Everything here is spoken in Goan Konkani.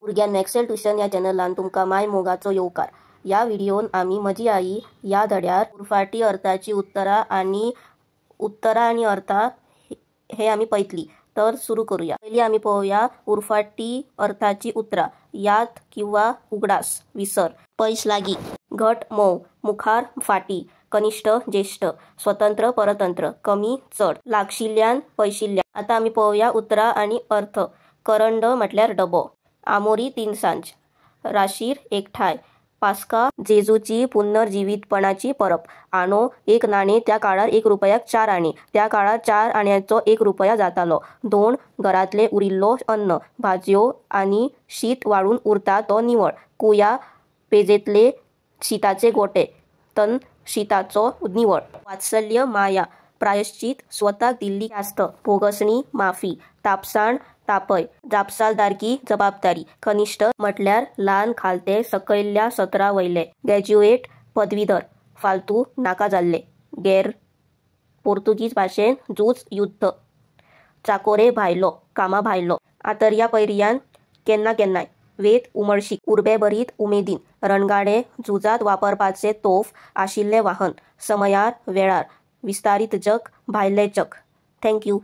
भुरग्यांनो, एक्सेल ट्युशन ह्या चॅनलान तुमकां my मोगाचो येवकार. ह्या व्हिडियोन आमी म्हजी आई ह्या धड्यार उरफाटी अर्थाची उत्तरां आनी अर्था हे आमी पळयतली. तर सुरू करूया. पयलीं आमी पळोवया उरफाटी अर्थाची उतरां. याद किंवा उगडास, विसर, पयस लागीं, घट मोव, मुखार फाटी, कनिष्ठ ज्येष्ठ, स्वतंत्र परतंत्र, कमी चड, लागशिल्ल्यान पयशिल्ल्यान. आतां आमी पळोवया उतरां आनी अर्थ. करंड म्हटल्यार डबो, आमोरी तिनसांज, राशीर एकठांय, पास्का जेजूची पुनर्जिवीतपणाची परब, आणो एक नाणे, त्या काळार 1 रुपयाक 4 आणे, त्या काळार 4 आण्याचो 1 रुपया जातालो. दोण घरांतले उरिल्लो अन्न, भाजयो आनी शीत वाडून उरता तो निवळ. कुया पेजेंतले शिताचे गोटे, तन शिताचो निवळ. वात्सल्य माया, प्रायश्चित स्वताक दिल्ली ख्यास्त, भोगसणी माफी, तापसाण तापय, जापसालदारकी जबाबदारी. कनिष्ठ म्हटल्यार ल्हान, खालते, सकयल्ल्या सतरा वयले. ग्रॅज्युएट पदवीधर, फालतू नाका जाल्ले. गैर पोर्तुगीज भाशेन झूज युद्ध. चाकोरे भायलो, कामा भायलो. आतर्या पैर्यान केन्ना केन्नाय. वेत उमळशीक, उर्बेभरीत उमेदीन. रणगाडे झुजांत वापरपाचे तोफ आशिल्ले वाहन. समयार वेळार. विस्तारीत जग, भायले जग. Thank you.